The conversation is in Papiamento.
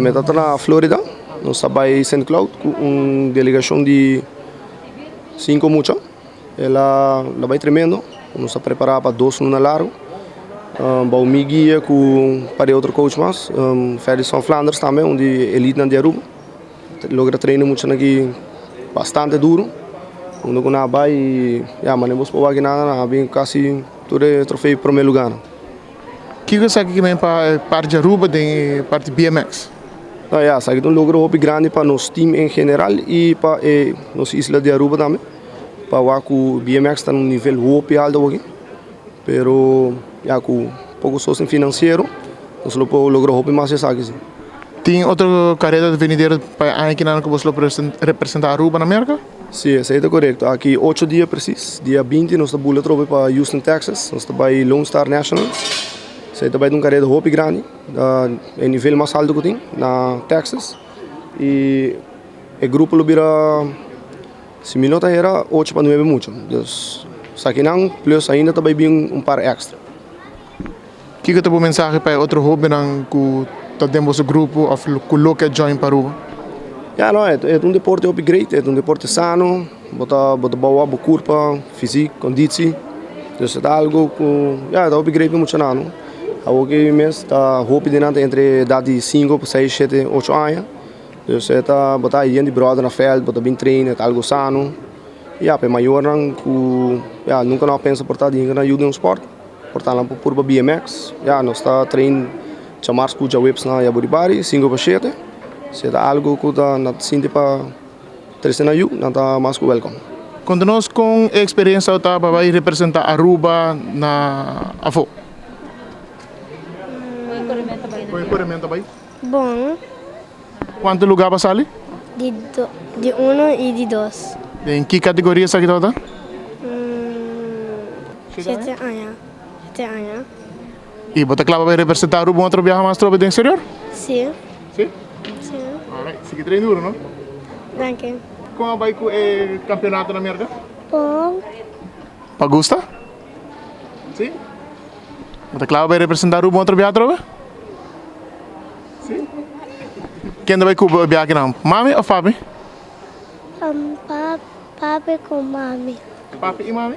Mi ta na Florida, nos a bai Saint Cloud ku un delegashon di sinku mucha. El a bai tremendo, nos a prepará pa dos luna largu. Bou mi guia ku un par di otro coach mas, Ferdison Flanders tambe, un di elitenan di Aruba. Logra traina muchanan aki bastante duro. Unda ku nan a bai i ya manera bos por wak nan a bin kasi tur e trofeo prome lugarnan. Kiko esaki ke men pa e parti di Aruba den e parti BMX? No ya, esaki ta un logro hopi grandi pa nos team en general i pa e nos isla di Aruba tambe. Pa wak ku BMX ta na un nivel hopi alto awoki. Pero ya ku poko sosten finansiero nos lo por logra hopi mas esaki si. Tin otro kareda di venidero pa e aña kinan ku bos lo representa Aruba na Merka? Si, esei ta korekto. Aki ocho dia presis, dia 20 nos ta bula atrobe pa Houston, Texas. Nos ta bai Lone Star Nationals. Esei ta bai ta un kareda hopi grandi, e nivel mas alto ku tin na Texas. I e grupo lo bira. Si mi no ta hera ocho pa nuebe mucha. Dus esakinan plus ainda ta bai bin un par extra. Kiko ta bo mensahe pa e otro hobennan ku ta den boso grupo of ku lo ke join pa Aruba? Ya no, e ta un deporte hopi great, e ta un deporte sano, bo ta bo ta bou bo kurpa, fysiek, konditsie. Dus e ta algo ku ya e ta hopi great pa muchanan no. Awor ki mes ta hopi di nan ta entre edat di sinku, seis, shete, ocho aña. Dus e ta bo ta yen di brother na veld, bo ta bin train, e ta algo sano. Ya, pa e mayornan ku ya nunka no a pensa por ta di hinka nan yu den un sport, por ta nan por purba BMX. Ya, nos ta train djamars ku djaweps na Yaburibari, sinku pa shete. Si e ta algo ku ta nan ta sinti pa trese nan yu, nan ta mas ku welkom. Konta nos kon e eksperensia ta pa bai representa Aruba na afó. Kon e korementu a bai? Bon. Kuantu lugá bo a sali? Di do, di uno i di dos. Den ki kategoria esaki tabata? Shete aña. Shete aña. I bo ta kla pa bai representá Aruba un otro biaha mas trobe den eksterior? Si. Si? Si. Alright, sigui train duro, no? Danki. Kon a bai ku e kampeonato na Merka? Bon. Pa gusta? Si? Bo ta kla pa bai representá Aruba un otro biaha trobe? Si. Ken ta bai ku bo e biaha kinan? Mami of papi? Papi ku mami. Papi i mami?